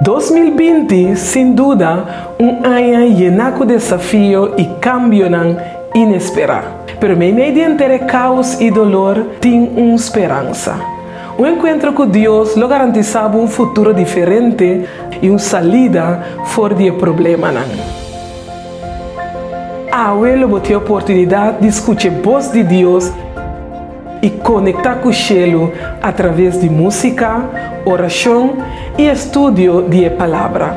2020, sin duda, un aña yená ku desafio i kambionan inesperá. Pero meimei di henter e kaos i dolor, tin un speransa. Un enkuentro ku Dios lo garantisá bo un futuro diferente i un salida for di e problemanan. Awe lo bo tin e oportunidat di skucha e bos di Dios i konektá ku shelu atraves di músika, orashon i estudio di e Palabra.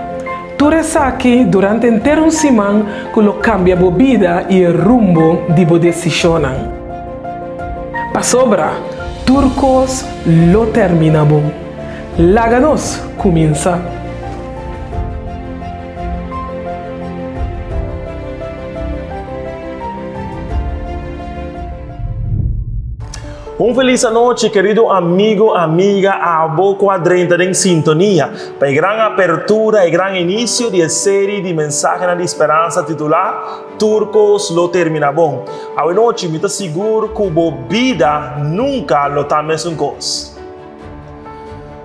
Tur esaki durante henter un siman ku lo kambia bo bida i e rumbo di bo desishonnan. Pasobra tur kos lo termina bon. Laga nos kuminsá! Un feliz anochi, querido amigo, amiga, abo cu a drenta den sintonia pa e gran apertura, e gran inicio di e serie di mensahenan di speransa titula Tur cos lo termina bon. Awe nochi mi ta sigur cu bo bida nunca lo ta mesun cos.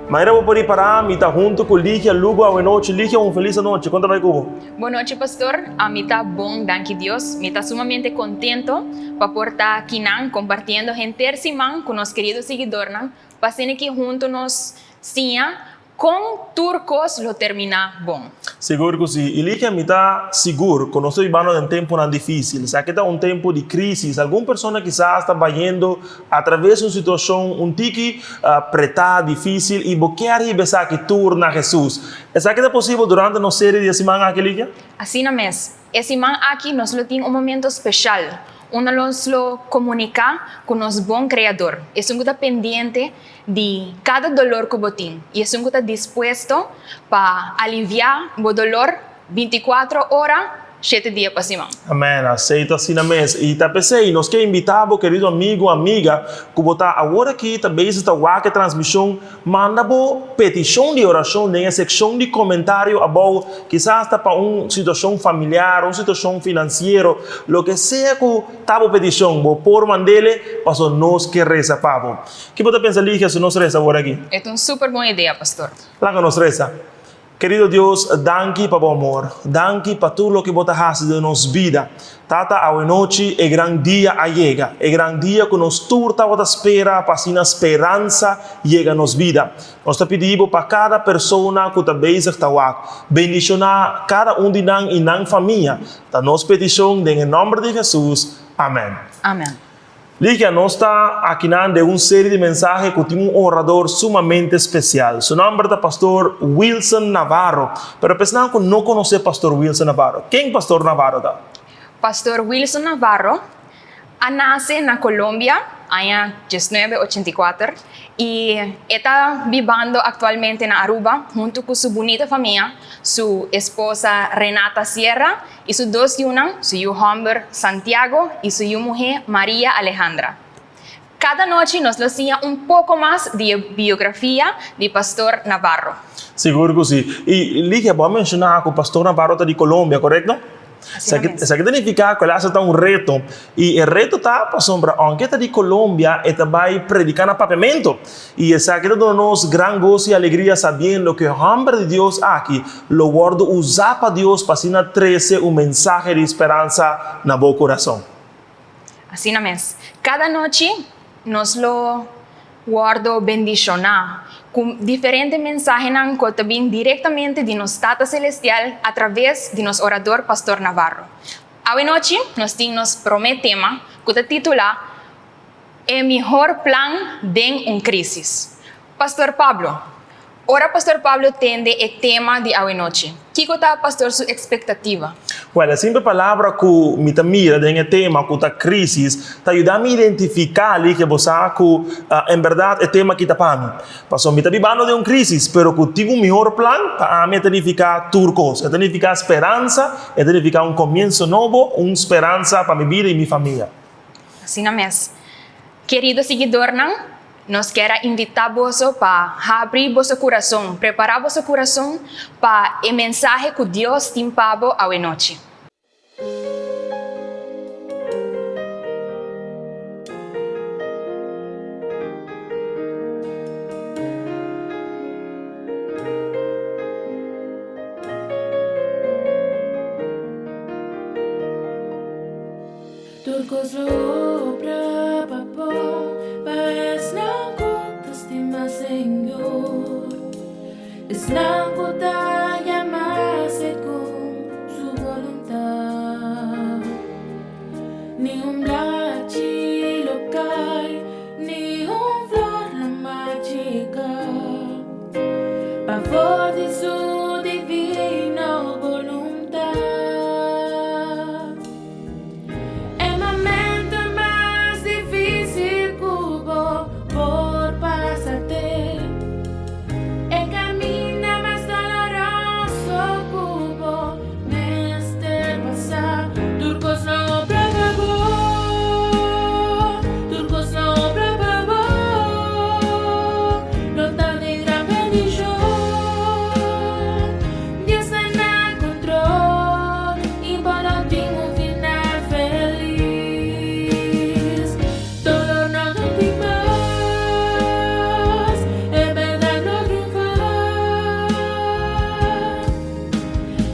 Manera bo por ripará, mi ta hunto cu Ligia Lugo awe nochi. Ligia, un feliz anochi. Con ta bai cu bo? Bon nochi pastor, ami ta bon danki Dios. Mi ta sumamente contento pa por ta akinan compartiendo henter siman cu nos querido siguidornan pa asina ki hunto nos siña con tur cos lo termina bon. Sigur cu si. Y Ligia mi ta sigur cu nos ta bibando den temponan dificil. Esaki ta un tempo di crisis. Algun persona kisas ta bayendo a traves un situacion un tiki preta, dificil y bo kier hiba esaki tur na Jesus. Esaki ta posibel durante nos serie di e siman aki, Ligia? Asina mes. E siman aki nos lo tin un momento special unda nos lo comunica cu nos bon Creador, esun cu ta pendiente di cada dolor cu bo tin y esun cu ta dispuesto pa alivia bo dolor binticuatro ora shete dia pa siman. Amen, aceito asina mes. Y ta p'esey nos ke invita bo, kerido amigo, amiga, cu bo ta awor aki ta bezig ta wak e transmision, manda bo peticion di oracion den e seccion di comentario abou, kisas ta pa un situacion familiar, un situacion financiero, loke sea cu ta bo peticion, bo por mandele, paso nos ke reza pa bo. Ki bo ta pensa Ligia si nos reza awor aki? E ta un super bon idea, pastor. Laga nos reza. Kerido Dios, danki pa bo amor. Danki pa tur loke bo ta hasi den nos bida. Tata, awenochi e gran dia a yega. E gran dia ku nos tur tabata spera pa asina speransa yega nos bida. Nos ta pidi bo pa kada persona ku ta bezig ta wak. Bendishoná kada un di nan i nan famia. Ta nos petishon den e nòmber di Hesus. Amèn. Amèn. Ligia, nos ta akinan den un serie di mensahe ku tin un orador sumamente spesial. Su nòmber ta Pastor Wilson Navarro. Pero pa esnan ku no konosé Pastor Wilson Navarro, ken Pastor Navarro ta? Pastor Wilson Navarro a nase na Colombia aña diesnuebe ochenta i kuater i e ta bibando aktualmente na Aruba huntu ku su bunita famia, su esposa Renata Sierra i su dos yunan, su yu hòmber Santiago i su yu muhé Maria Alejandra. Kada nochi nos lo siña un poko mas di e biografia di Pastor Navarro. Sigur ku si. I Ligia, bo a menshoná ku Pastor Navarro ta di Colombia, korekto? Asina mes. Esaki ta nifiká ku el a aseptá un reto. I e reto ta pasobra ounke e ta di Colombia, e ta bai prediká na Papiamentu. I esaki ta duna nos gran goso i alegria sabiendo ku e hòmber di Dios aki lo wòrdu usá pa Dios pa asina trese un mensahe di speransa na bo kurason. Asina mes, kada nochi nos lo wòrdu bendishoná ku diferente mensahenan ku ta bin direktamente di nos Tata Selestial atraves di nos orador Pastor Navarro. Awe nochi nos tin nos promé tema ku ta titulá E mihor plan den un crisis. Pastor Pablo, Ora Pastor Pablo tende e tema di awenochi, kico ta Pastor su expectativa? Well, e simple palabra cu mi ta mira den e tema cu ta crisis ta yuda mi identifica li ke bo sa cu en berdad e tema aki ta pa mi. Pasobra mi ta bibando den un crisis, pero cu tin un mihor plan, pa ami e ta nifica tur cos. E ta nifica speransa, e ta nifica un comienso nobo, un speransa pa mi bida y mi famia. Asina mes. Kerido siguidornan, nos kier a invitá boso pa habri boso kurason, prepará boso kurason pa e mensahe ku Dios tin pa bo awenochi. Tur kos lo obra pa bon pa esnan ku ta stima Señor, esnan ku ta yama segun su boluntat. Ni un blachi lo kai, ni un flor lo machiká, pa for di su divino boluntat. E momento mas difícil ku bo por pasa te e kaminda mas doloroso ku bo mester pasa. Tur kos lo obra pa bo, tur kos lo obra pa bo, lo ta di gran bendishon. Dios ta na control y bo lo tin un final feliz. Dolor no lo tin mas, e berdad lo triunfa.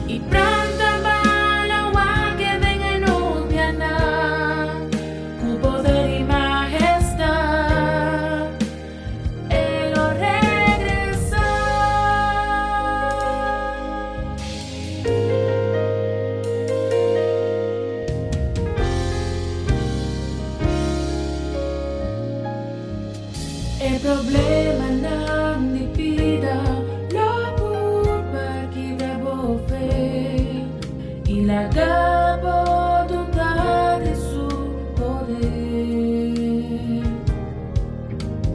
Y pronto bo lo wak e den e nubianan cu poder y majestad. E lo regresá. E problemanan di bida lo purba kibra bo fe i laga bo duda di su poder.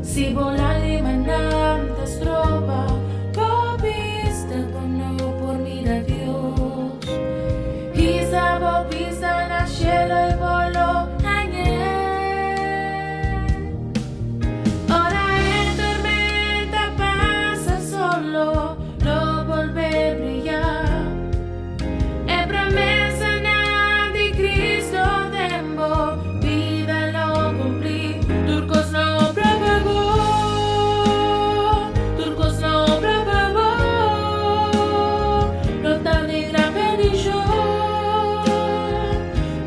Si bo lágrimanan ta stroba bo bista bo no por mira Dios, hisa bo bista na shelo i bo lo hañ'é. Ora e tormenta pasa solo lo bolbe bria. E promesanan di Cristo den bo bida lo cumpli. Tur cos lo obra pa bo, tur cos lo obra pa bo, lo ta di gran bendicion.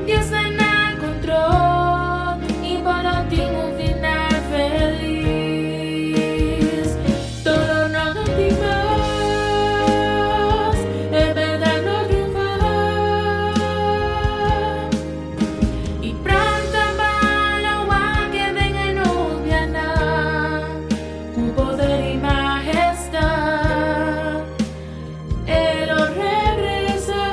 Dios ta na control y bo lo tin un final feliz. Dolor no lo tin mas, e berdad lo triunfa. Y pronto bo lo wak e den e nubianan cu poder y majestad. E lo regresa.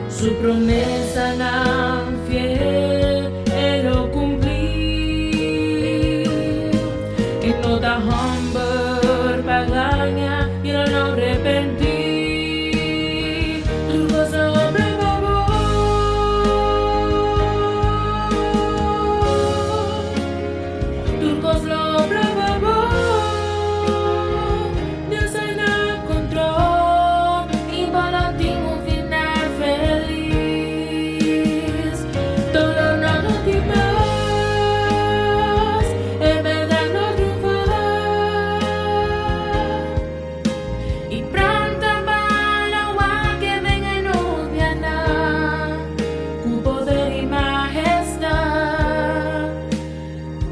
Su promesanan fiel e lo cumpli. E no ta homber pa gaña y lo no repenti. Tur cos lo obra pa bo. Tur cos lo obra pa bo. Dios ta na control y bo lo tin un final feliz. Dolor no lo tin mas, e berdad lo triunfa. Y pronto bo lo wak e den e nubianan cu poder y majestad.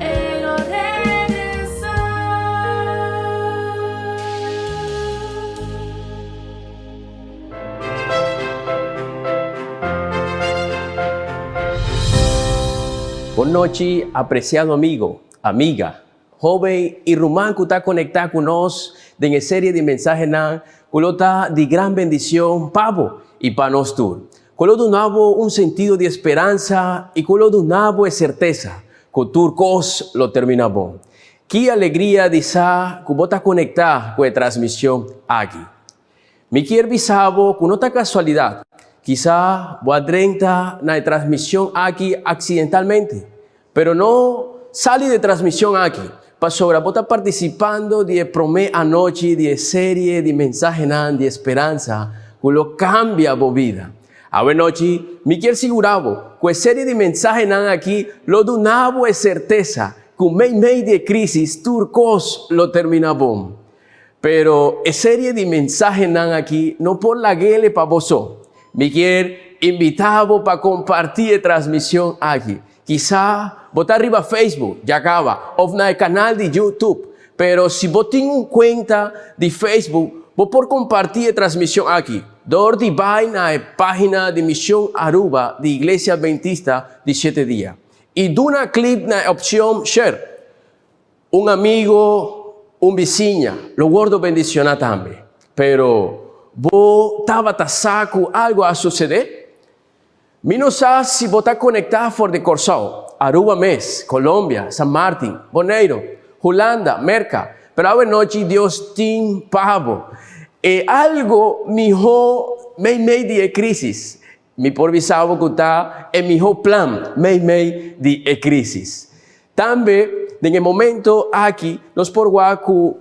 E lo regresa. Bon nochi, apreciado amigo, amiga, hoben y ruman cu ta conecta cu nos den e serie di mensahenan cu lo ta di gran bendicion pa bo y pa nos tur. Cu lo duna bo un sentido di esperansa y cu lo duna bo e certesa cu tur cos lo termina bon. Ki alegria di sa cu bo ta conecta cu e transmision aki. Mi kier bisa bo cu no ta casualidad, kisa bo a drenta na e transmision aki accidentalmente, pero no sali di e transmision aki, pasobra bo ta participando di e prome anochi di e serie di mensahenan di esperansa cu lo cambia bo bida. Awe nochi mi kier sigura bo cu e serie di mensahenan aki lo duna bo e certesa cu meimei di e crisis tur cos lo termina bon. Pero e serie di mensahenan aki no por lag'ele pa bo so. Mi kier. invitá bo pa kompartí e transmishon aki. Kisá bo ta riba Facebook, ya kaba, òf na e kanal di YouTube. Pero si bo tin un kuenta di Facebook, bo por kompartí e transmishon aki dor di bai na e página di Mishon Aruba di Iglesia Adventista di Shete Dia i duna klik na e opshon Share. Un amigo, un bisiña lo wordo bendiciona tambe. Pero bo tabata sa cu algo a sucede? Mi no sa si bo ta conecta for di Corsou, Aruba mes, Colombia, San Martin, Boneiro, Hulanda, Merca, pero awe nochi Dios tin pa bo. E algo miho meimei di e crisis. Mi por bisa bo ku ta e mihó plan meimei di e krísis. Tambe den e momento aki nos por wak ku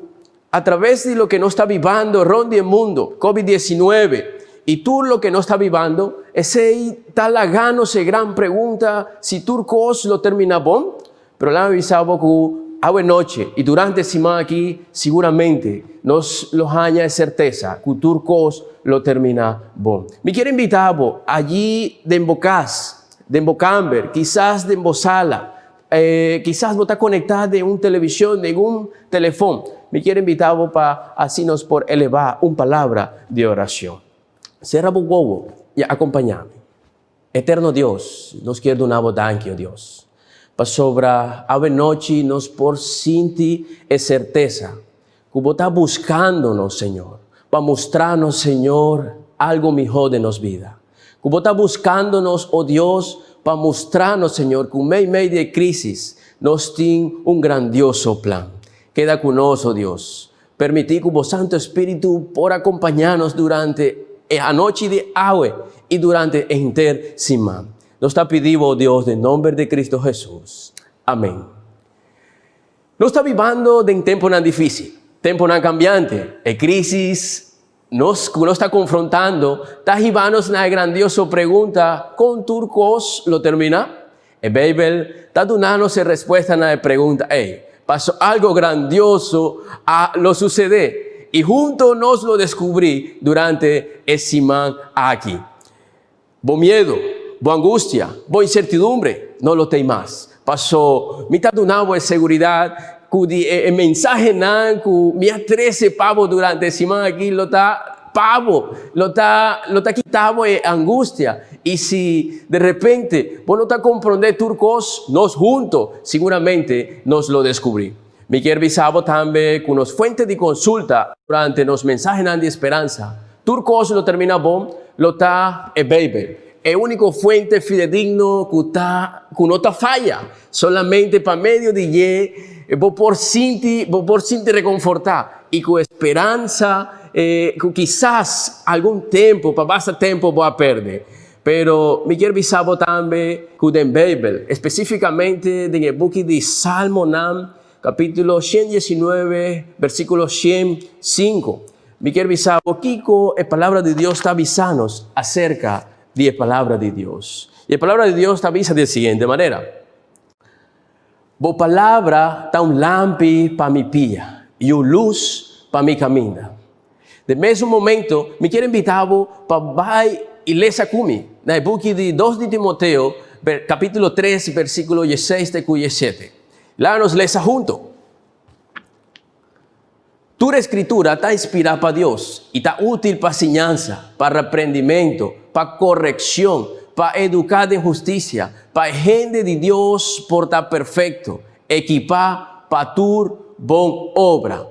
atraves di loke nos ta bibando rònt di e mundu, Covid 19 i tur loke nos ta bibando, esei ta laga nos e gran pregunta si tur kos lo terminá bon. Pero laga mi bisa bo ku awe nochi i durante e siman aki siguramente nos lo haña e sertesa ku tur kos lo terminá bon. Mi kier invitá bo allí den bo kas, den bo kamber, kisas den bo sala, kisas bo ta konektá den un televishon, den un telefon. Mi kier invitá bo pa asina nos por elevá un palabra di orashon. Sera bo wowo i akompañá mi. Eterno Dios, nos kier duna bo danki, o Dios, pasobra awe nochi nos por sinti e sertesa ku bo ta buskando nos, Señor, pa mustra nos, Señor, algo mihó den nos bida. Ku bo ta buskando nos, o Dios, pa mustra nos, Señor, ku meimei di e krísis nos tin un grandioso plan. Keda ku nos, o Dios. Permití ku bo Santu Spiritu por akompañá nos durante e anochi di awe i durante e henter siman. Nos ta pidí bo, Dios, den nomber di Cristo Hesus. Amén. Nos ta bibando den temponan difísil, temponan kambiante. E krísis nos ku nos ta konfrontando ta hiba nos na e grandioso pregunta, Kon tur kos lo terminá? E Beibel ta duna nos e respuesta na e pregunta ei. Paso algo grandioso a lo sucedé i hunto nos lo descubrí durante e siman aki. Bo miedu, bo angustia, bo incertidumbre no lo tei mas. Paso mi ta duna bo e seguridad cu di e mensahenan cu mi a trece pa bo durante e siman aki lo ta pa bo, lo ta lo ta kita bo e angustia. I si de repente bo no ta komprondé tur kos, nos hunto siguramente nos lo deskubrí. Mi kier bisa bo tambe ku nos fuente di konsulta durante nos mensahenan di speransa, tur kos lo terminá bon, lo ta e Beibel, e úniko fuente fidedigno ku ta ku no ta faya. Solamente pa medio di dje bo por sinti bo por sinti rekonfortá i ku e speransa ku kisas algun tempu, pa basta tempu bo a perde. Pero mi kier bisa bo tambe ku den Beibel, espesífikamente den e buki di Salmonan, kapítulo 119, versíkulo 105, mi kier bisa bo kiko e Palabra di Dios ta bisa nos aserka di e Palabra di Dios. I e Palabra di Dios ta bisa di e siguiente manera, Bo palabra ta un lampi pa mi pia i un lus pa mi kaminda. Den mesun momento, mi kier invitá bo pa bai i lesa ku mi na e buki di Dos di Timoteo, kapítulo tres, versíkulo dieseis te ku diesshete. Laga nos lesa hunto. Tur e Skritura ta inspirá pa Dios i ta útil pa siñansa, pa reprendimentu, pa korekshon, pa eduká den hustisia, pa e hende di Dios por ta perfekto, ekipá pa tur bon obra.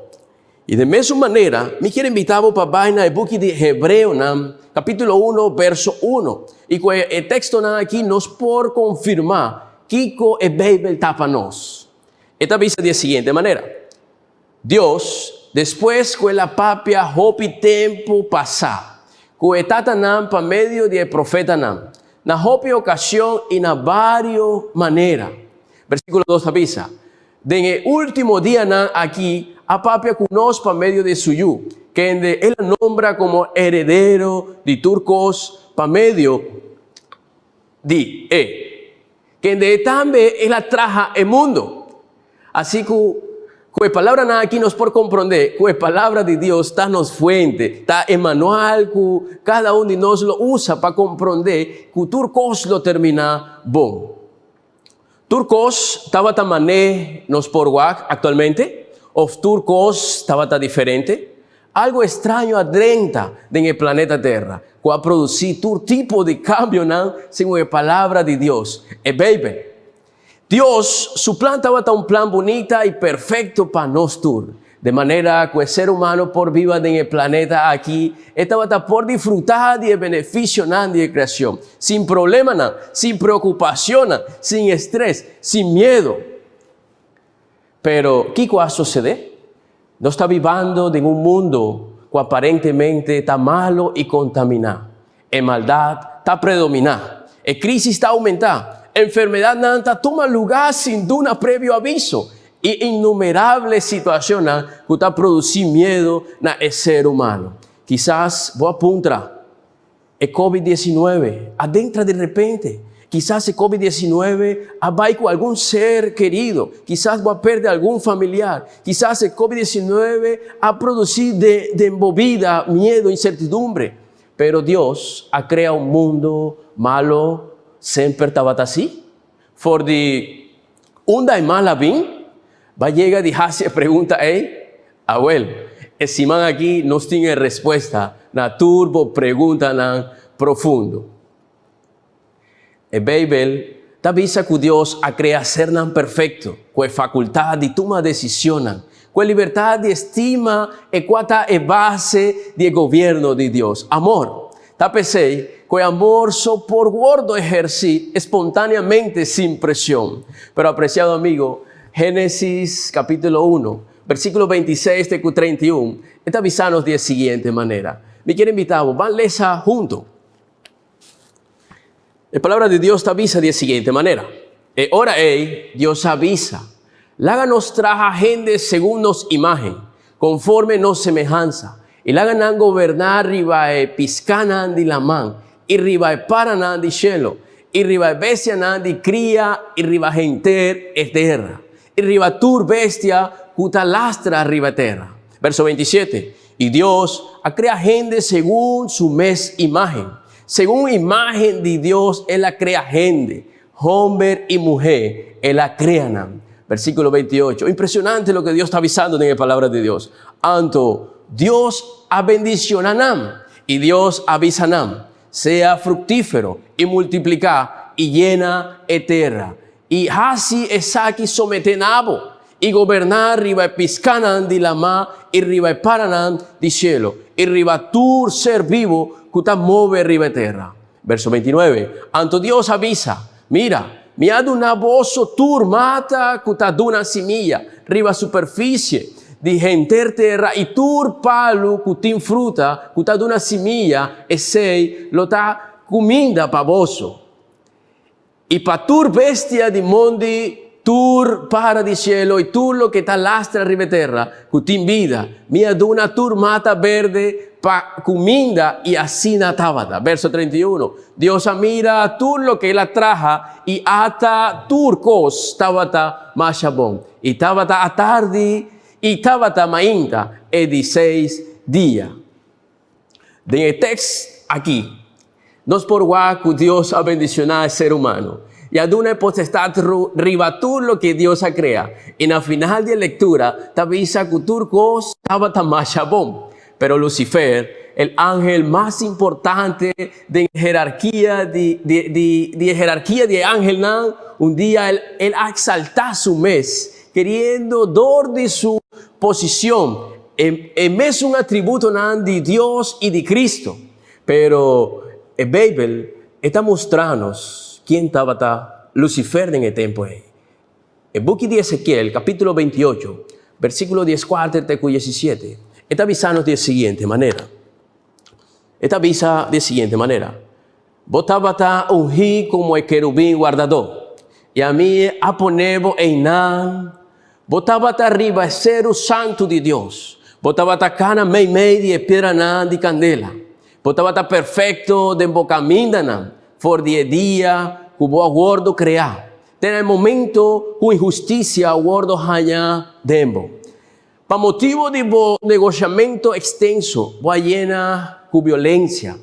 I den mesun manera, mi kier invitá bo pa bai na e buki di Hebreonan, kapítulo uno, verso uno, i ku e tekstonan akí nos por konfirmá kiko e Beibel ta pa nos. E ta bisa di e siguiente manera. Dios, despues ku el a papia hopi tempu pasá ku e tatanan pa medio di e profetanan, na hopi okashon i na vário manera. Versíkulo dos ta bisa, Den e último dianan akí a papia ku nos pa medio di su Yu, kende el a nombra komo heredero di tur kos pa medio di e, kende tambe el a traha e mundu. Asi ku. Ku e palabranan aki nos por komprondé ku e Palabra di Dios ta nos fuente, ta e manual ku kada un di nos lo usa pa komprondé ku tur kos lo terminá bon. Tur kos tabata mané nos por wak aktualmente òf tur kos tabata diferente? Algu estraño a drenta den e planeta Tera ku a produsí tur tipo di kambionan segun e Palabra di Dios, e Beibel. Dios su plan tabata un plan bunita i perfekto pa nos tur. De manera ku e ser humano por biba den e planeta aki, e tabata por disfrutá di e benefisionan di e kreashon, sin problemanan, sin preokupashonnan, sin estres, sin miedu. Pero, kiko a sosodé? Nos ta bibando den un mundu ku aparentemente ta malu i kontaminá. E maldat ta predominá. E krísis ta oumentá. Enfermedatnan ta tuma lugá sin duna previo aviso i innumerable situashonnan ku ta produsí miedu na e ser humano. Kisas bo a puntra, E Covid 19 a dentra di repente. Kisas e Covid 19 a bai ku algun ser kerido. Kisas bo a perde algun familiar. Kisas e Covid 19 a produsí den bo bida miedu, insertidumbre. Pero Dios a krea un mundu malo semper tabata así? For di unda e mal a bin? Ba yega di hasi e pregunta ei? Awel, e siman aki nos tin e respuesta na tur bo preguntanan profundo. E Beibel ta bisa ku Dios a krea sernan perfekto, ku e fakultat di tuma desishonnan, ku e libertat di estima e kua ta e base di e gobièrnu di Dios, amor. Ta p'esei ku e amor so por wòrdu ehersí espontáneamente sin preshon. Pero apresiado amigo, Génesis kapítulo uno, versíkulo 26 te ku 31, e ta bisa nos di e siguiente manera. Mi kier invitá bo, ban lesa huntu. E Palabra di Dios ta bisa di e siguiente manera, E ora ei Dios a bisa, Laga nos traha hende segun nos imágen, konforme nos semehansa, i laga nan goberná riba e piskánan di laman, i riba e paranan di shelu, i riba e bestianan di kria, i riba henter e tera, i riba tur bestia ku ta lastra riba e tera. Verso 27, I Dios a krea hende segun su mes imágen. Segun imágen di Dios el a krea hende, homber i muhé el a krea nan. Versíkulo 28. Impresionante loke Dios ta bisando den e Palabra di Dios. Anto Dios a bendishoná nan, i Dios a bisa nan, Sea fruktífero i multipliká i yena e tera. I hasi esaki someté na bo, i goberná riba e piskanan di lamá i riba e paranan di shelu, i riba tur ser bibu ku ta move riba e tera. Verso 29, Anto Dios a bisa, Mira, mi a duna boso tur mata ku ta duna simia riba superfisie di henter tera i tur palu ku tin fruta ku ta duna simia, esei lo ta kuminda pa boso. I pa tur bestia di mondi, tur para di cielo i tur loke ta lastra riba e tera ku tin bida, mi a duna tur mata berde pa kuminda, i asina tabata. Verso 31, Dios a mira tur loke el a traha, i ata tur kos tabata masha bon. I tabata atardi i tabata mainta e di seis dia. Den e tekst aki, nos por wak ku Dios a bendishoná e ser humano i a duna e potestat riba tur loke Dios a krea. I na final di e lektura ta bisa ku tur kos tabata masha bon. Pero Lucifer, el angel mas importante den e herarkia di di e herarkia di e angelnan, un dia el a eksaltá su mes, keriendo dor di su posishon E mesun atributonan di Dios i di Cristo. Pero e Beibel e ta mustra nos ken tabata Lucifer den e tempu ei. E buki di Ezekiel, capítulo 28, versículo 14 te ku 17, e ta bisa nos di e siguiente manera. E ta bisa di e siguiente manera, Bo tabata ungí komo e kerubin wardadó, i ami a pone bo einan. Bo tabata riba e seru santu di Dios. Bo tabata kana meimei di e piedranan di kandela. Bo tabata perfekto den bo kamindanan for di e dia ku bo a wòrdu kreá, te na e momento ku inhustisia a wòrdu hañá den bo. Pa motibu di bo negoshamentu ekstenso, bo a yena ku violensia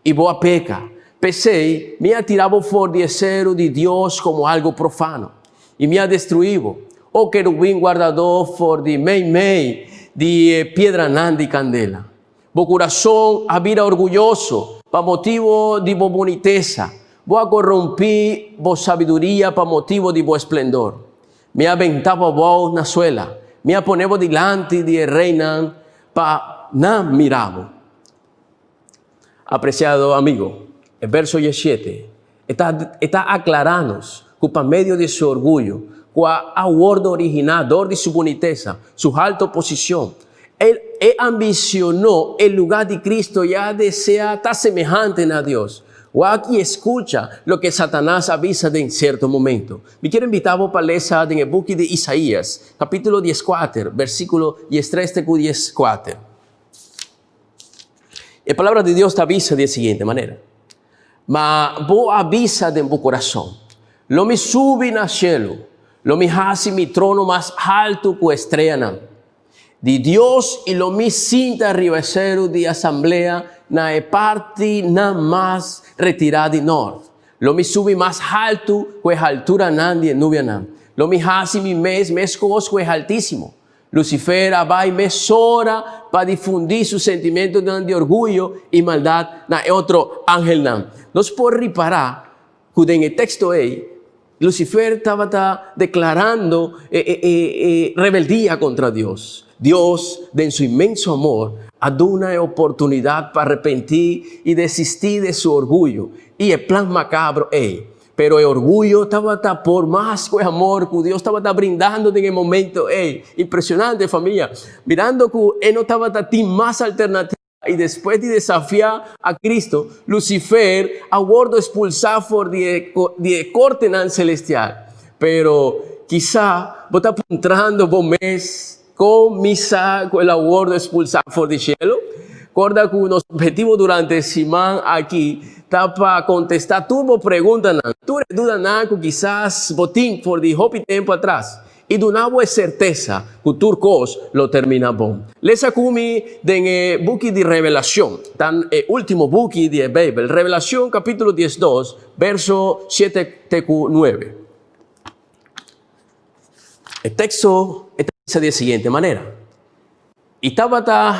i bo a peka. P'esei, mi a tira bo for di e seru di Dios komo algu profano, i mi a destruí bo, o kerubin guardadó for di meimei di e piedranan di kandela. Bo kurason a bira orguyoso pa motibu di bo bunitesa, bo a korompí bo sabiduria pa motibu di bo esplendor. Mi a benta bo abou na suela, mi a pone bo dilanti di e reinan pa nan mira bo. Apresiado amigo, e verso diesiete e ta e ta aklará nos ku pa medio di su orguyo, ku a a wòrdu originá dor di su bunitesa, su halto posishon, el e ambisionó e lugá di Cristo i a deseá ta semehante na Dios. Wak i eskucha loke Satanas a bisa den sierto momento. Mi kier invitá bo pa lesa den e buki di Isaías, kapítulo dieskuater, versíkulo diestres te ku dieskuater. E Palabra di Dios ta bisa di e siguiente manera, Ma bo a bisa den bo kurason, Lo mi subi na shelu, lo mi hasi mi trono mas haltu ku e streanan di Dios i lo mi sinta riba e seru di asamblea na e partinan mas retirá di nòrt. Lo mi subi mas haltu ku e halturanan di e nubianan. Lo mi hasi mi mes meskos ku e Haltísimo. Lucifer a bai mesora pa difundí su sentimentunan di orguyo i maldat na e otro angelnan. Nos por ripará ku den e teksto ei, Lucifer tabata deklarando e rebeldia kontra Dios. Dios, den su inmenso amor, a duna e oportunidat pa arepentí i desistí di su orguyo i e plan makabro ei. Pero e orguyo tabata por mas ku e amor ku Dios tabata brindando den e momento ei. Impresionante, famia! Mirando ku e no tabata tin mas alternativa i despues di desafiá a Cristo, Lucifer a wordo expulsá for di e di e kortenan celestial. Pero kisá bo ta puntrando bo mes, Kon mi sa ku el a wòrdu espulsá for di shelu? Kòrda ku nos ophetivo durante e siman aki ta pa kontestá tur bo preguntanan, tur e dudanan ku kisas bo tin for di hopi tempu atras, i duna bo e sertesa ku tur kos lo terminá bon. Lesa ku mi den e buki di Revelashon, ta e último buki di e Beibel, Revelashon kapítulo diesdos, verso shete te ku nuebe. E teksto e ta bisa di e siguiente manera, I tabata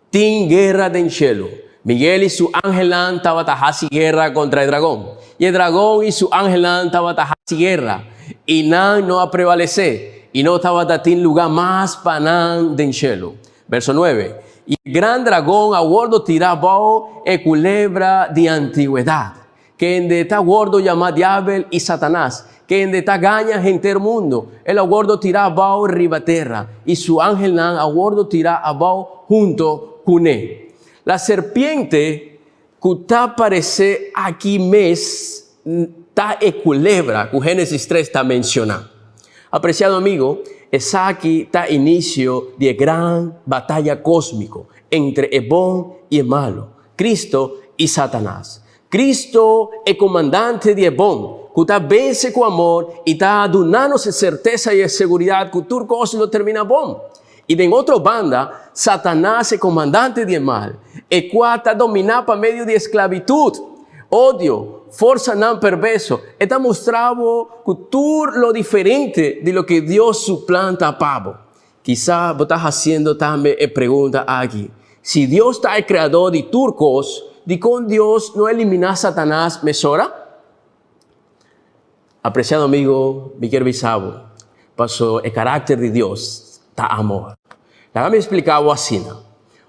tin guera den shelu. Miguel i su angelnan tabata hasi guera kontra e dragon, i e dragon i su angelnan tabata hasi guera, i nan no a prevalesé, i no tabata tin lugá mas pa nan den shelu. Verso nuebe, I e gran dragon a wòrdu tirá bou e kulebra di antigwedat, Kende ta wordo yamá Diabel i Satanas, kende ta gaña henter mundu, el a wordo tirá abou riba tera, i su angelnan a wordo tirá abou hunto kuné. La serpiente ku ta paresé aki mes ta e kulebra ku Génesis tres ta menshoná. Apresiado amigo, esaki ta inisio di e gran bataya kósmiko entre e bon i e malu. Cristo i Satanas. Cristo, e comandante di e bon, cu ta vence cu amor i ta duna nos e certesa i e seguridad cu tur cos lo termina bon. I den otro banda, Satanas, e comandante di e mal, e cua ta domina pa medio di esclavitud, odio, forsanan perverso, e ta mustra bo cu tur lo diferente di loke Dios su plan ta pa bo. Kisá bo ta hasiendo tambe e pregunta aki, Si Dios ta e Kreadó di tur kos, dikon Dios no eliminá Satanas mesora? Apresiado amigo, mi kier bisa bo, paso e karakter di Dios ta amor. Laga mi splika bo asina,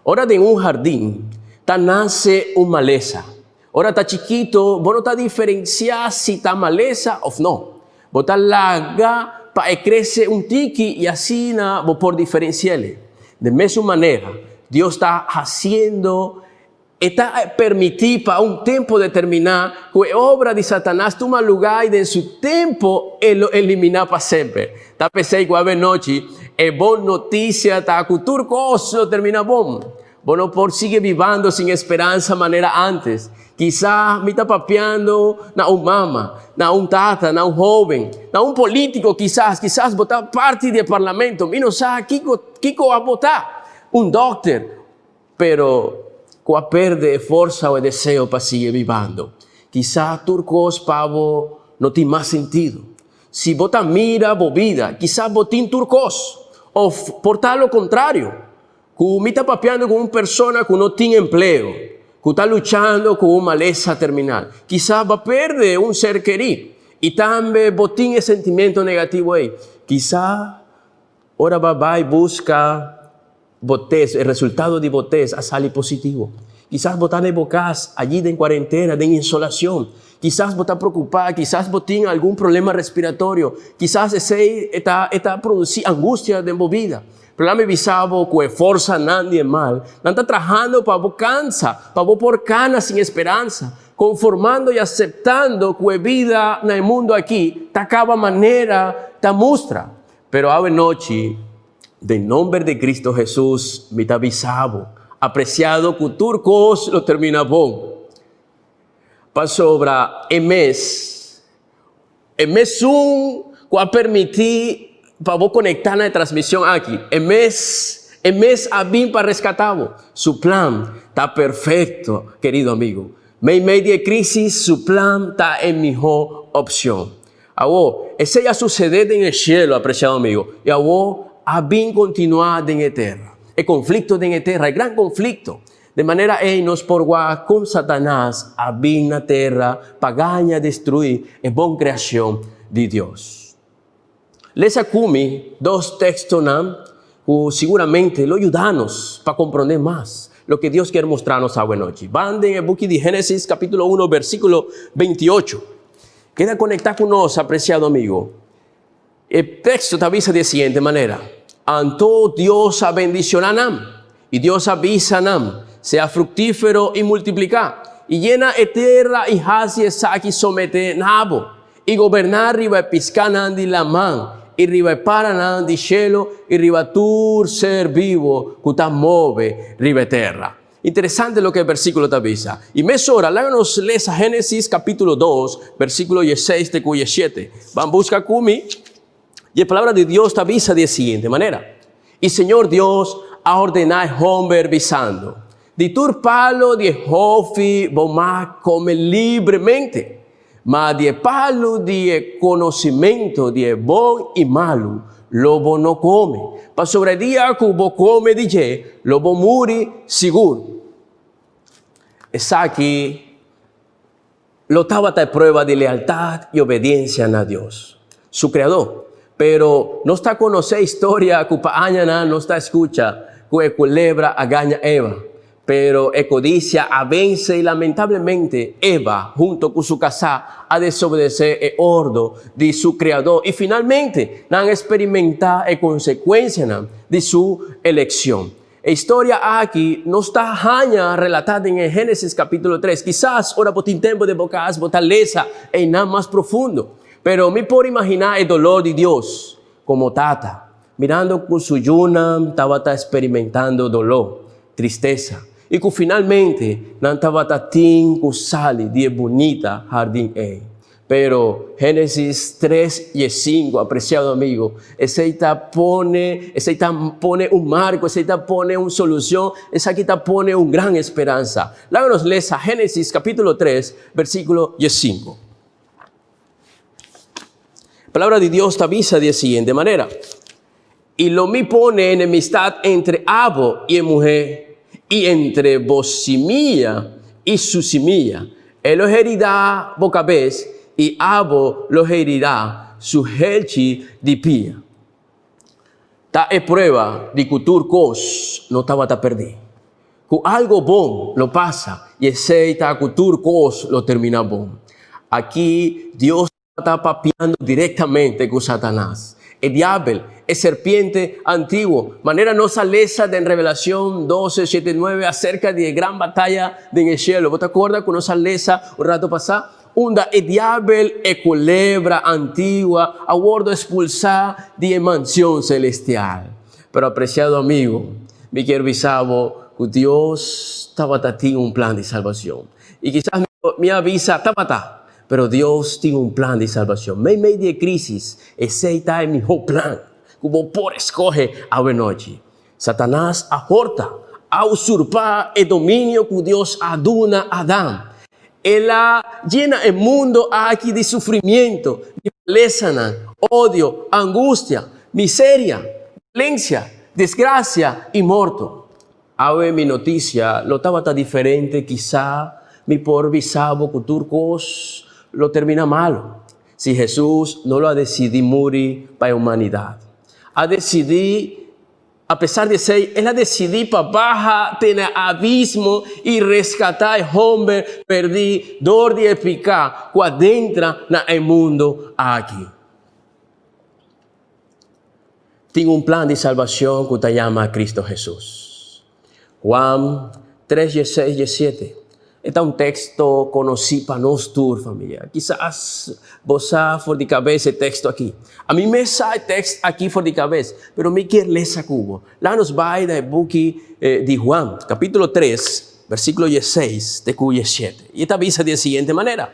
Ora den un hardin ta nase un malesa, ora ta chikito bo no ta diferensiá si ta malesa òf no. Bo ta laga pa e krese un tiki i asina bo por diferensi'el. Den mesun manera, Dios ta hasiendo, e ta permití pa un tempu determiná ku e obra di Satanas tuma lugá i den su tempu e lo eliminá pa semper. Ta p'esei ku awe nochi e bon notisia ta ku tur kos lo terminá bon. Bo no por sigui bibando sin speransa manera antes. Kisas mi ta papiando na un mama, na un tata, na un hóben, na un polítiko kisas, kisas bo ta parti di e parlamento, mi no sa kiko kiko a bo ta, un dòkter, pero ku a pèrdè e forsa o e deseo pa sigui bibando. Kisas tur kos pa bo no tin mas sentido. Si bo ta mira bo bida, kisas bo tin tur kos, òf por ta lo kontrario, Ku mi ta papiando ku un persona ku no tin empleo, ku ta luchando ku un malesa terminal. Kisas bo a perde un ser kerí i tambe bo tin e sentimentu negativo ei. Kisas ora bo a bai buska bo test, e resultado di bo test a sali positivo. Kisas bo ta na e bo kas, allí den kuarentena, den isolashon. Kisas bo ta preokupá, kisas bo tin algun problema respiratorio, kisas esei ta e ta produsí angustia den bo bida. Pero lami bisa bo ku e forsanan di e mal, nan ta trahando pa bo kansa, pa bo por kana sin esperansa, konformando i aseptando ku e bida na e mundu akí ta kaba manera ta mustra. Pero awe nochi, den nomber di Cristo Hesus, mi ta bisa bo, apresiado, ku tur kos lo termina bon. Pasobra e mes, e mesun ku a permití pa bo konektá na e transmishon aki, e mes, e mes a bin pa reskatá bo. Su plan ta perfekto, kerido amigo. Meimei di e krísis, su plan ta e mihó opshon. Awor, esei a susedé den e shelu, apresiado amigo, i awor a bin kontinuá den e tera. E konflikto den e tera, e gran konflikto. De manera ei nos por wak kon Satanas a bin na tera pa gaña destruí e bon kreashon di Dios. Lesa ku mi dos tekstonan ku siguramente lo yuda nos pa komprondé mas loke Dios kier mustra nos awe nochi. Ban den e buki di Génesis kapítulo uno bersíkulo 28. Keda konektá ku nos, apresiado amigo. E teksto ta bisa di e siguiente manera, Anto Dios a bendishoná nan, i Dios a bisa nan, Sea fruktífero i multipliká, i yena e tera i hasi esaki someté na bo, i goberná riba e piskánan di laman, i riba e paranan di shelu, i riba tur ser bibu ku ta move riba e tera. Interesante loke e versíkulo ta bisa. I mesora, laga nos lesa Génesis kapítulo dos, versíkulo dieseis te ku diesshete. Ban buska ku mi. I e Palabra di Dios ta bisa di e siguiente manera, I Señor Dios a ordená e hòmber bisando, Di tur palu di e hòfi bo mag kome libremente, ma di e palu di e konosimentu di e bon i malu lo bo no kome, pasobra e dia ku bo kome di dje, lo bo muri sigur. Esaki lo tabata e prueba di lealtat i obediensia na Dios, su Kreadó. Pero nos ta konosé historia ku pa añanan nos ta skucha ku e kulebra a gaña Eva. Pero e codicia a vence y lamentablemente Eva hunto cu su casá a desobedece e ordo di su Creador y finalmente nan a experimenta e consecuencianan di su eleccion. E historia aki nos ta haña relata den e Genesis capitulo tres. Kisas ora bo tin tempo den bo cas bo ta lesa einan mas profundo. Pero mi por imagina e dolor di Dios como Tata, mirando ku su yunan tabata eksperimentando doló, tristesa, i ku finalmente nan tabata tin ku sali di e bunita hardin ei. Pero Génesis tres i e sinku, apresiado amigo, esei ta pone, esei ta pone un marko, esei ta pone un solushon, esaki ta pone un gran esperansa. Laga nos lesa Génesis kapítulo tres, versíkulo diesinku. Palabra di Dios ta bisa di e siguiente manera, I lo mi pone enemistad entre abo i e muhé, i entre bo simia i su simia. E lo heridá bo kabes, i abo lo heridá su helchi di pia. Ta e prueba di ku tur kos no tabata perdí. Ku algo bon lo pasa i esei ta ku tur kos lo terminá bon. Aki Dios ta papiando direktamente ku Satanas, e diabel, e serpiente antiguo, manera nos a lesa den Revelacion 12, 7, 9 aserka di e gran bataya den e shelu. Bo ta korda ku nos a lesa un rato pasá? Unda e diabel, e kulebra antigua, a wordo espulsá di e mansion selestial. Pero apresiado amigo, mi kier bisa bo. ku Dios tabata tin un plan di salbashon. I kisas mi a bisa tabata, pero Dios tin un plan di salbashon. Meimei di e krísis, esei ta e mihó plan ku bo por eskohe awenochi. Satanas a horta, a usurpá e dominio ku Dios a duna Adam. El a yena e mundo aki di sufrimiento, di malesanan, odio, angustia, miseria, violencia, desgracia i morto. Awe mi noticia lo tabata diferente, kisá mi por bisa bo ku tur kos lo terminá malu si Hesus no lo a desidí muri pa e humanidat. A desidí Apesar di esei, el a desidí pa baha te na abismo i reskatá e hòmber pèrdí dor di e piká ku a dentra na e mundu aki. Tin un plan di salbashon ku ta yama Kristu Hesus. Juan tres dieseis diesiete E ta un teksto konosí pa nos tur, familia. Kisas bo sa for di kabes e teksto akí. Ami mes sa e tekst akí for di kabes, pero mi kier lesa ku bo. Laga nos bai na e buki di Juan, kapítulo tres, versíkulo dieseis te ku diesshete. I e ta bisa di e siguiente manera,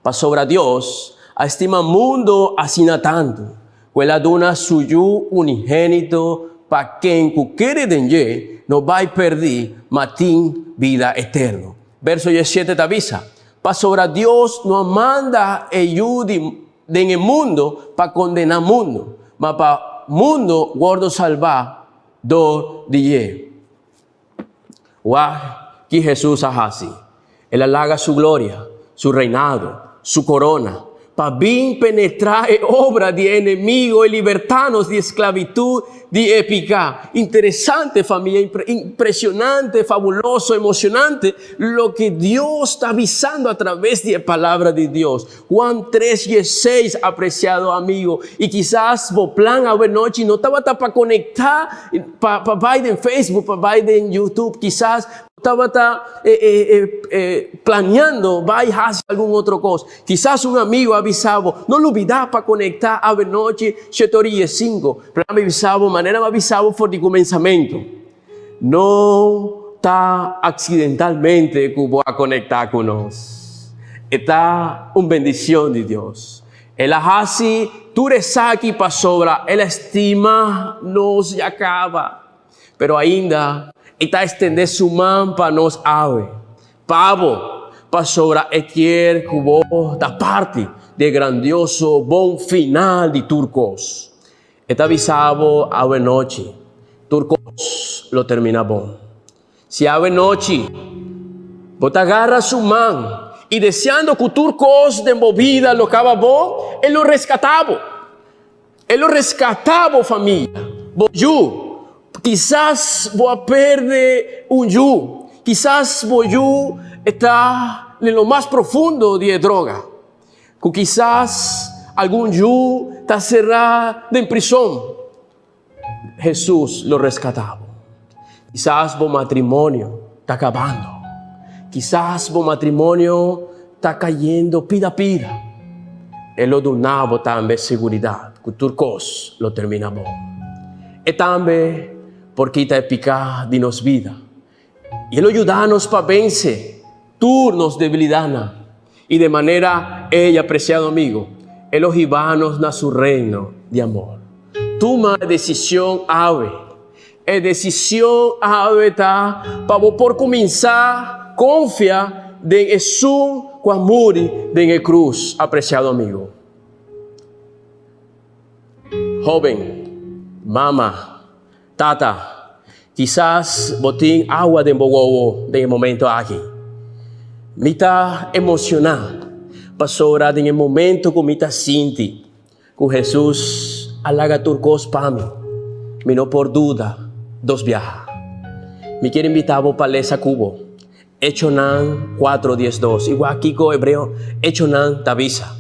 Pasobra Dios a stima mundu asina tantu, ku el a duna su Yu unigénito pa ken ku kere den dje no bai pèrdí, ma tin bida eterno. Verso diesshete ta bisa, Pasobra Dios no a manda e Yu di den e mundu pa kondená mundu, ma pa mundu wòrdu salbá dor di dje. Wak ki Hesus a hasi. El a laga su gloria, su reinado, su korona, pa bin penetrá e obra di e enemigo i libertá nos di esklabitut di e piká. Interesante, famia, impresionante, fabuloso, emocionante loke Dios ta bisando a traves di e Palabra di Dios. Juan tres dieseis, Apreciado amigo, y kisas bo plan awenochi no tabata pa conecta pa pa bay den Facebook, pa bay den YouTube, kisas bo tabata planeando bay haci algun otro cos. Kisas un amigo a bisa bo, no lubida pa conecta awenochi shete ora y diescinco. Pero mi bisa bo, manera mi a bisa bo for di cumensamento, No ta accidentalmente cu bo a conecta cu nos. E ta un bendicion di Dios. El a haci tur esaki pasobra el a stima nos ya caba. Pero ainda e ta extende su man pa nos awe, pa bo, pasobra e kier cu bo ta parti di e grandioso bon final di tur cos. E ta bisa bo awe nochi, tur kos lo termina bon. Si awe nochi bo ta gara su man i deseando ku tur kos den bo bida lo kaba bon, e lo reskatá bo. E lo reskatá bo famia, bo yu. Kisas bo a perde un yu, kisas bo yu e ta den lo mas profundo di e droga. Ku kisas algun yu ta será den prison, Hesus lo reskatá bo. Kisas bo matrimonio ta kabando. Kisas bo matrimonio ta kayendo pida pida. E lo duna bo tambe seguridat ku tur kos lo termina bon. E tambe por kita e piká di nos bida. I e lo yuda nos pa vense tur nos debilidatnan. I de manera ei, apresiado amigo, e lo hiba nos na su reino di amor. Tuma e desishon awe. E desishon awe ta pa bo por kuminsá konfia den esun ku a muri den e krus, apresiado amigo. Hóben, mama, Tata, kisas bo tin awa den bo wowo den e momento aki. Mi ta emocioná pasobra den e momento cu mi ta sinti cu Jesus a laga tur cos pa mi, mi no por duda dos biaha. Mi kier invitá bo pa lesa cu bo Echonan cuatro diesdos. Igual kico Hebreo Echonan ta bisa.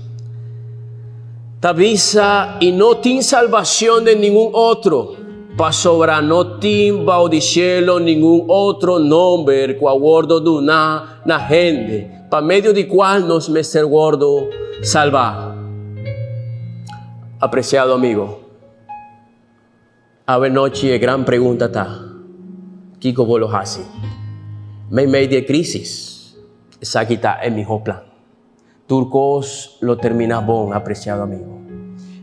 Ta bisa y no tin salvacion den ningun otro, pasobra no tin bao di cielo ningun otro nomber cu a wordo duna na hende, pa medio di cual nos mester wordo salba. Apreciado amigo. Awe nochi e gran pregunta ta, Kiko bo lo hasi? Meimei di e krísis, esaki ta e mihó plan. Tur kos lo terminá bon, apresiado amigo.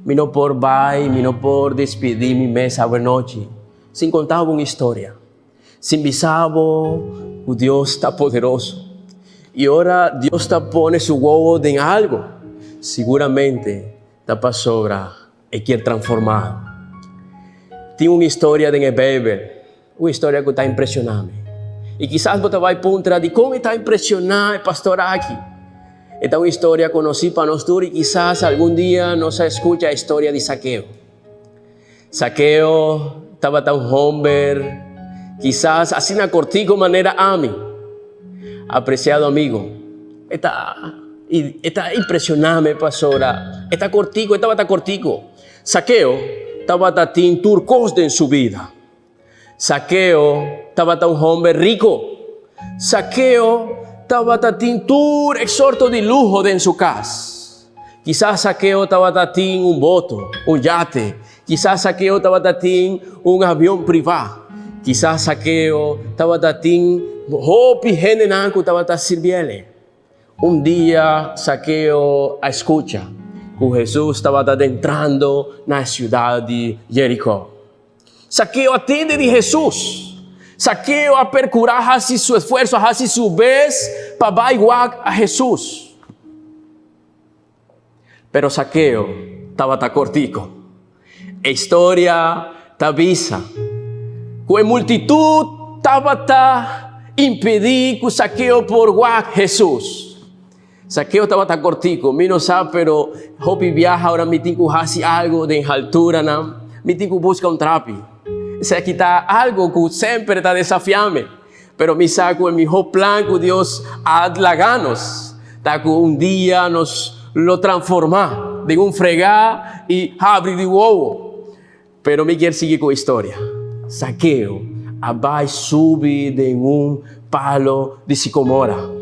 Mi no por bai, mi no por despidí mi mes awenochi sin kontá bo un historia, sin bisa bo ku Dios ta poderoso. I ora Dios ta pone su wowo den algu, siguramente ta pasobra e kier transformá. Tin un historia den e Beibel, un historia ku ta impresioná mi. I kisas bo ta bai puntra dikon e ta impresioná e pastor aki. E ta un historia konosí pa nos tur i kisas algun dia nos a skucha e historia di Sakeo. Sakeo tabata un hòmber kisas asina kortiku manera ami. Apresiado amigo, e ta e ta impresioná mi pasobra e ta kortiku, e tabata kortiku. Sakeo tabata tin tur kos den su bida. Sakeo tabata un hòmber riku. Sakeo tabata tin tur e sorto di luho den su kas. Kisas Sakeo tabata tin un boto, un yate. Kisas Sakeo tabata tin un avion privá. Kisas Sakeo tabata tin hopi hendenan ku tabata sirbiel. Un dia Sakeo a skucha ku Hesus tabata dentrando na e siudat di Jerikó. Sakeo a tende di Hesus. Sakeo a perkurá hasi su esfuerso, hasi su bes pa bai wak a Hesus. Pero Sakeo tabata kortiko. E historia ta bisa ku e multitut tabata impedí ku Sakeo por wak Hesus. Sakeo tabata kortiku. Mi no sa, pero hopi biaha ora mi tin ku hasi algu den halturanan, mi tin ku buska un trapi. Esaki ta algu ku semper ta desafiá mi. Pero mi sa ku e mihó plan ku Dios a laga nos ta ku un dia nos lo transformá den un fregá i habri di wowo. Pero mi kier sigui ku e historia. Sakeo a bai subi den un palo di sikomora.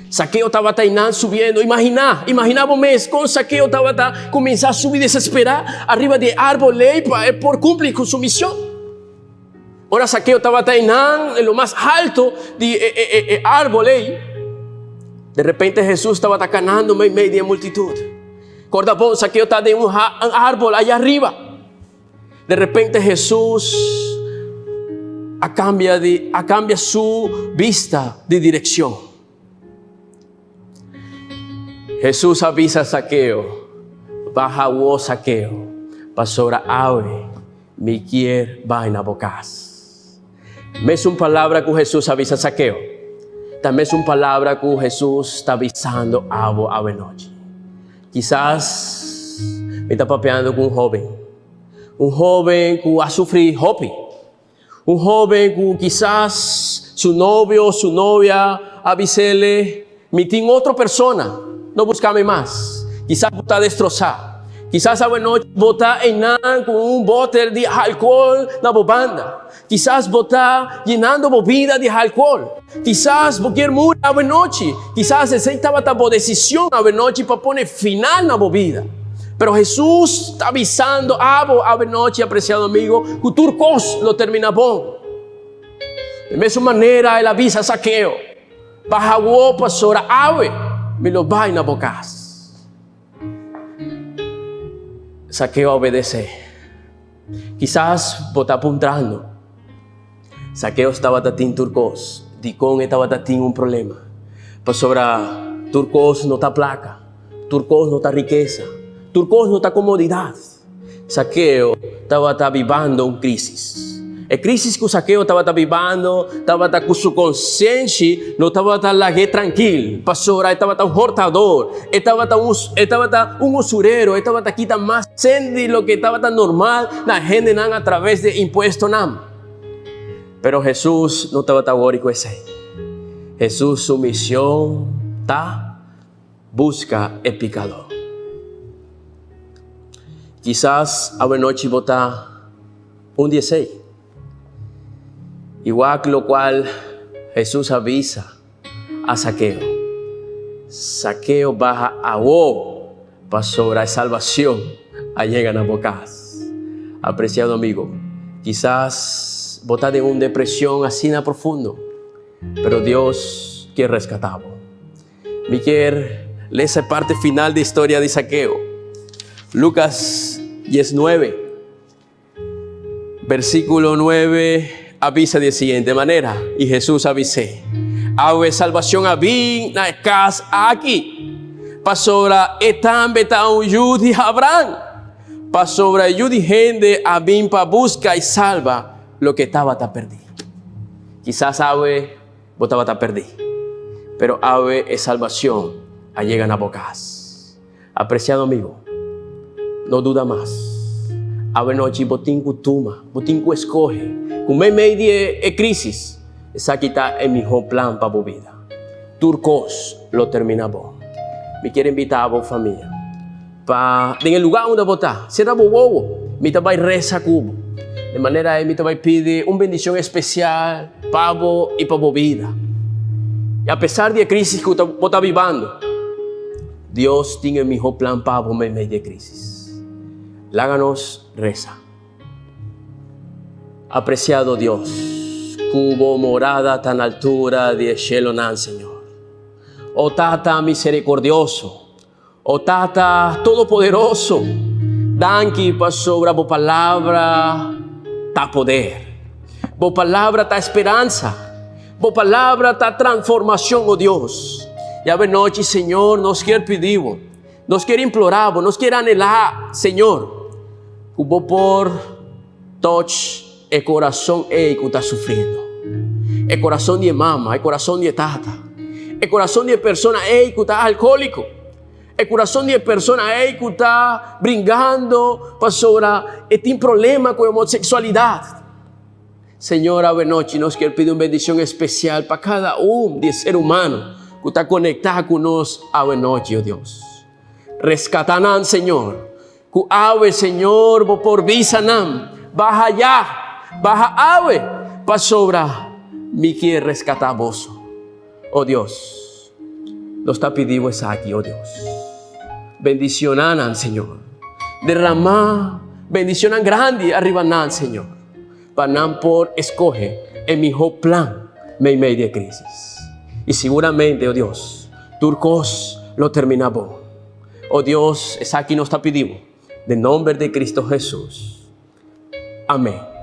Sakeo tabata einan subiendo. Imaginá, imaginá bo mes kon Sakeo tabata kuminsá subi desesperá ariba di e árbol ei pa e por kumpli ku su mishon. Ora Sakeo tabata einan en lo mas halto di e, e, e, e árbol ei, de repente Hesus tabata kanando meimei di e multitut. Korda bon, Sakeo ta den un árbol allá ariba. De repente Hesus a kambia di, a kambia su bista di direkshon. Hesus a bisa Sakeo, Baha awor, Sakeo, pasobra awe mi kier bai na bo kas. Mesun palabra ku Hesus a bisa Sakeo, ta mesun palabra ku Hesus ta bisando abo awenochi. Kisas mi ta papiando ku un hóben, un hóben ku a sufri hopi, un hóben ku kisas su novio o su novia a bis'ele, Mi tin otro persona, no buska mi mas. Kisas bo ta destrosá. Kisas awenochi bo ta einan ku un bòter di alkohòl na bo banda. Kisas bo ta yenando bo bida di alkohòl. Kisas bo kier muri awenochi. Kisas esei tabata bo desishon awenochi pa pone final na bo bida. Pero Hesus ta bisando abo awenochi, apresiado amigo, ku tur kos lo termina bon. Di mesun manera el a bisa Sakeo, Baha awor pasobra awe mi lo bai na bo kas. Sakeo a obedesé. Kisas bo ta puntrando, Sakeo tabata tin tur kos, dikon e tabata tin un problema? Pasobra tur kos no ta plaka, tur kos no ta rikesa, tur kos no ta komodidat. Sakeo tabata bibando un krísis. E krísis ku Sakeo tabata bibando tabata ku su konsenshi no tabata lag'é trankil, pasobra e tabata un hortador, e tabata un e tabata un usurero, e tabata kita mas sèn di loke tabata normal na hendenan atraves di e impuestonan. Pero Hesus no tabata wòri ku esei. Hesus su mision ta buska e pikadó. Kisas awenochi bo ta un di esei. I wak lokual Hesus a bisa a Sakeo. Sakeo baha awo pasobra e salbacion a yega na bo cas. Apreciado amigo, kisas. Kisas bo ta den un depresion asina profundo, pero Dios kier rescata bo. Mi kier lesa e parte final di historia di Zaqueo. Lucas 19, versículo 9 a bisa di e siguiente manera, Y Jesús a bis'é, Awe salbacion a bin na e cas aki, pasobra e tambe ta un yu di Abraham. Pasobra e Yu di hende a bin pa buska i salba loke tabata perdí. Kisas awe bo tabata perdí, pero awe e salbacion a yega na bo cas. Apreciado amigo, no duda mas. Awe nochi bo tin cu tuma, bo tin cu escoge cu meimei di e crisis, esaki ta e miho plan pa bo bida. Tur cos lo termina bon. Mi kier invita bo famia. Pa den e lugá unda bo ta, sera bo wowo, mi ta bai resa ku bo. De manera ei mi ta bai pidi un bendishon espesial pa bo i pa bo bida. I apesar di e krísis ku bo ta bibando, Dios tin e mihó plan pa bo meimei di e krísis. Laga nos resa. Apresiado Dios, ku bo morada ta na altura di e shelonan, Señor. O Tata miserikordioso, O Tata Todopoderoso, danki pasobra bo palabra ta poder. Bo palabra ta speransa. Bo palabra ta transformacion, o Dios. Y awe nochi, Señor, nos kier pidi bo, nos kier implora bo, nos kier anhela, Señor, cu bo por touch e corazon ey cu ta sufriendo. E corazon di e mama, e corazon di e tata, e corazon di e persona ey cu ta alcoholico, e corazon di e persona ey cu ta bringando pasobra e tin problema cu e homosexualidad. Señor, awenochi nos kier pidi un bendicion especial pa cada un di e ser humano cu ta conecta cu nos awenochi, oh Dios. Rescata nan, Señor. Ku awe, Señor, bo por bisa nan, Baha ya, baha awe, pasobra mi kier reskatá boso. O Dios, nos ta pidi bo esaki, o Dios. Bendisioná nan, Señor. Derramá bendicionnan grandi ariba nan, Señor, pa nan por eskohe e mihó plan meimei di e krísis. I siguramente, o Dios, tur kos lo terminá bon. O Dios, esaki nos ta pidi bo, den nomber di Cristo Jesus. Amen.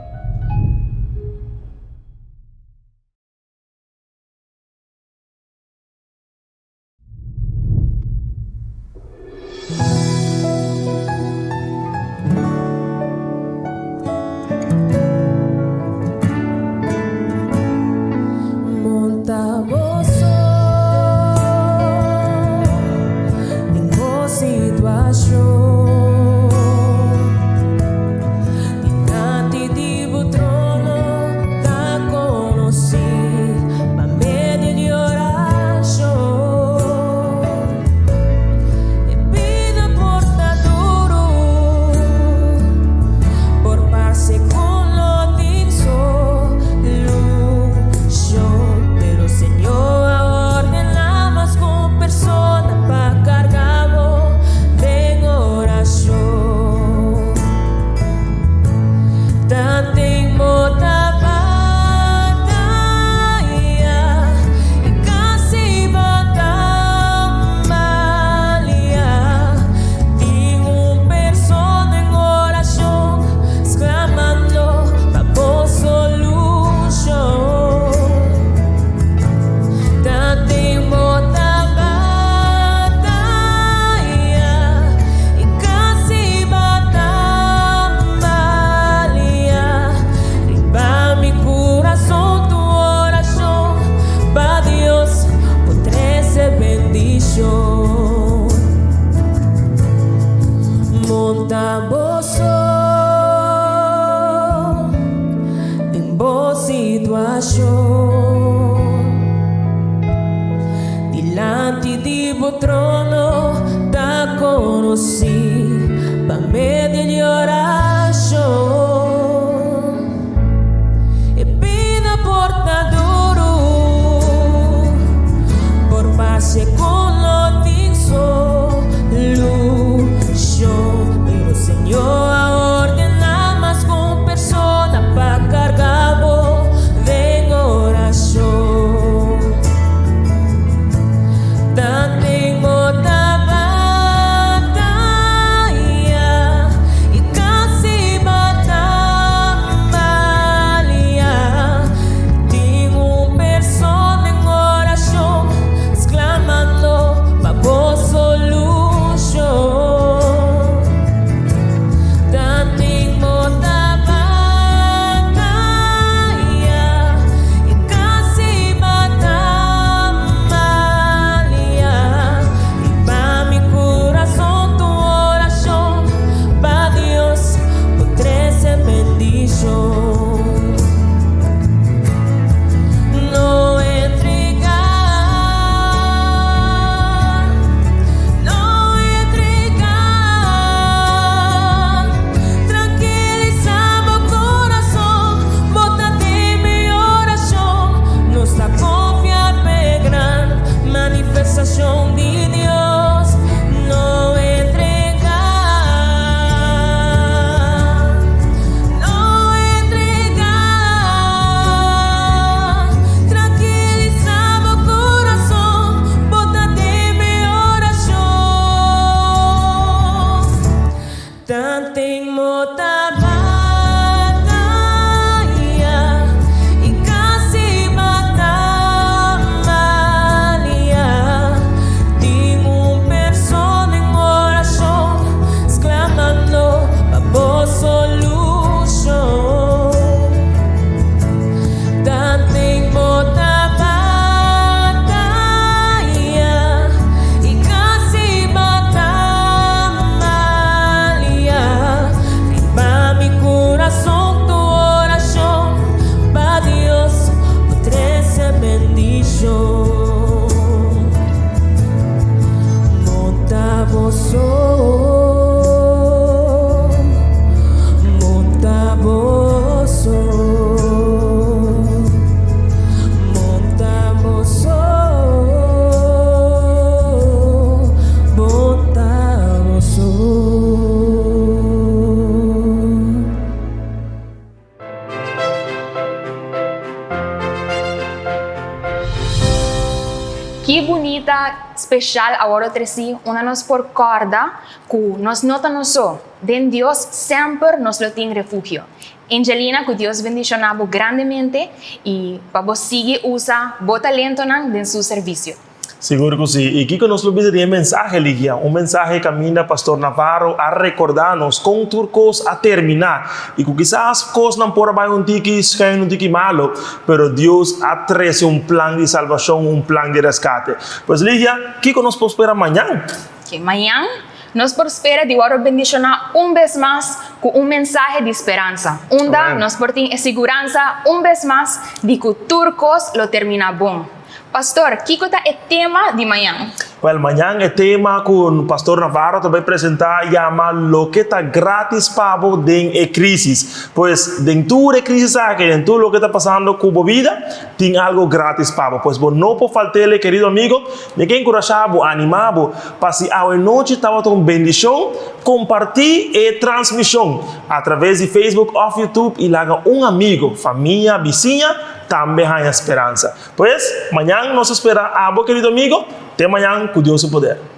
so, bo ta bo so, bo ta bo so, bo ta bo so. Ki bunita special a wòrdu tresí unda nos por kòrda ku nos no ta nos so. Den Dios semper nos lo tin refugio. Angelina ku Dios bendishoná bo grandemente i pa bo sigui usa bo talentonan den su servisio. Sigur ku si. I kiko nos lo bisa di e mensahe, Ligia? Un mensahe kaminda Pastor Navarro a rekordá nos kon tur kos a terminá i ku kisas kosnan por a bai un tiki schuin, un tiki malo, pero Dios a trese un plan di salbashon, un plan di reskate. Pues Ligia, kiko nos por spera mañan? Ke mañan nos por spera di wòrdu bendishoná un bes mas ku un mensahe di speransa, unda nos por tin e siguransa un bes mas di ku tur kos lo terminá bon. Pastor, kiko ta e tema di mañan? Wèl, mañan e tema ku Pastor Navarro ta bai presentá yama Loke ta grátis pa bo den e krísis. Pues, den tur e krísis aki, den tur loke ta pasando ku bo bida, tin algu grátis pa bo. Pues bo no por falt'el, kerido amigo. Mi ke enkurashá bo, animá bo, pa si awe nochi tabata un bendishon, kompartí e transmishon atraves di Facebook òf YouTube i laga un amigo, famia, bisiña tambe haña speransa. Pues, mañan nos ta spera abo, kerido amigo. Te mañan, ku Dios su poder.